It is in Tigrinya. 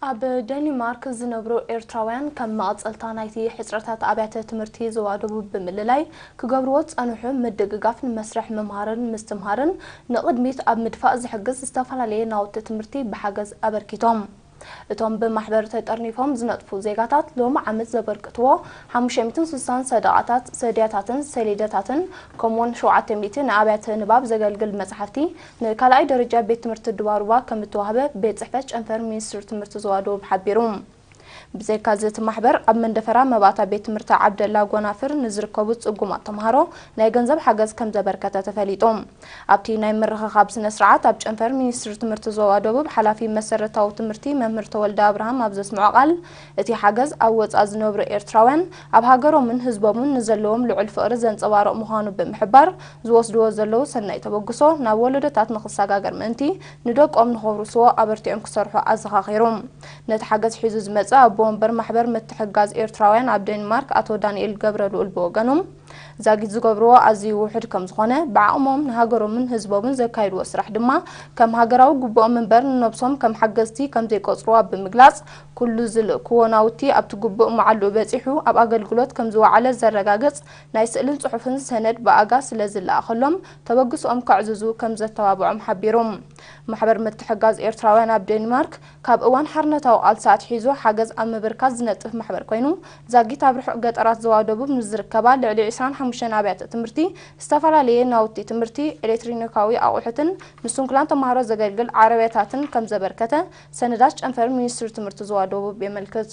ኣብ ደኒማርክ ዝነብሩ ኤርትራውያን ከም መቐጸልታ ናይቲ ሕጽረታት ኣብያተ ትምህርቲ ዞባ ደቡብ ብምልላይ ክገብርዎ ዝጸንሑ ምድግጋፍ ንመስርሕ ምምሃርን ምስትምሃርን ንቕድሚት ኣብ ምድፋእ ዝሕግዝ ዝተፈላለየ ናውቲ ትምህርቲ ብሓገዝ ኣበርኪቶም። እቶም ብማሕበር ተጠርኒፎም ዝነጥፉ ዜጋታት ሎሚ ዓመት ዘበርክትዎ ሓሙሽተ ሚእትን ስሳን ሰደቓታት፣ ሰድያታትን ሰሌዳታትን ከምኡውን ሸውዓተ ሚእቲ ንኣብያተ ንባብ ዘገልግል መጽሓፍቲ ንካልኣይ ደረጃ ቤት ትምህርቲ ድባሩባ ከም እተዋህበ ቤት ጽሕፈት ጨንፈር ሚኒስትሪ ትምህርቲ ዞባ ደቡብ ሓቢሩ። ብዘይካዚ እቲ ማሕበር ኣብ መንደፈራ መባእታ ቤት ትምህርቲ ዓብደላ ጎናፍር ንዝርከቡ ጽጉማት ተምሃሮ ናይ ገንዘብ ሓገዝ ከም ዘበርከተ ተፈሊጡ። ኣብቲ ናይ ምርኽኻብ ስነ ስርዓት ኣብ ጨንፈር ሚኒስትሪ ትምህርቲ ዞባ ደቡብ ሓላፊ መሰረታዊ ትምህርቲ መምህር ተወልደ ኣብርሃም ኣብ ዘስምዖ ቃል፣ እቲ ሓገዝ ኣብ ወጻኢ ዝነብሩ ኤርትራውያን ኣብ ሃገሮምን ህዝቦምን ንዘለዎም ልዑል ፍቕሪ ዘንጸባርቕ ምዃኑ ብምሕባር፣ ዝወስድዎ ዘለዉ ሰናይ ተበግሶ ናብ ወለዶታት ንኽሰጋገር ምእንቲ ንደቆም ንኸውርስዎ ኣበርቲዖም ክሰርሑ ኣዘኻኺሩ። ነቲ ሓገዝ ሒዙ ዝመጸ ኣቦ ወንበር ማሕበር ምትሕግጋዝ ኤርትራውያን ኣብ ዴንማርክ ኣቶ ዳንኤል ገብረልኡል ብወገኑ፣ ዛጊት ዝገብርዎ ኣዝዩ ውሑድ ከም ዝኾነ፣ ብዓቕሞም ንሃገሮምን ህዝቦምን ዘካይድዎ ስራሕ ድማ ከም ሃገራዊ ግቡኦም እምበር ንነብሶም ከም ሓገዝቲ ከም ዘይቆጽርዋ ብምግላጽ፣ ኩሉ ዝልእክዎ ናውቲ ኣብቲ ግቡእ መዓልኡ በጺሑ ኣብ ኣገልግሎት ከም ዝወዓለ ዘረጋግጽ ናይ ስእልን ጽሑፍን ሰነድ ብኣጋ ስለ ዝለኣኸሎም ተበግስኦም ከዕዝዙ ከም ዘተባብዖም ሓቢሩ። ማሕበር ምትሕግጋዝ ኤርትራውያን ኣብ ዴንማርክ ካብ እዋን ሓርነታዊ ቃልሲ ኣትሒዙ ሓገዝ ኣብ ምብርካት ዝነጥፍ ማሕበር ኮይኑ፣ ዛጊት ኣብ ርሑቕ ገጠራት ዞባ ደቡብ ንዝርከባ ልዕሊ ዕስራን ሓሙሽተን ኣብያተ ትምህርቲ ዝተፈላለየ ናውቲ ትምህርቲ፣ ኤሌክትሮኒካዊ ኣቑሑትን ንስንኩላን ተምሃሮ ዘገልግል ዓረብያታትን ከም ዘበርከተ ሰነዳት ጨንፈር ሚኒስትሪ ትምህርቲ ዞባ ደቡብ የመልክት።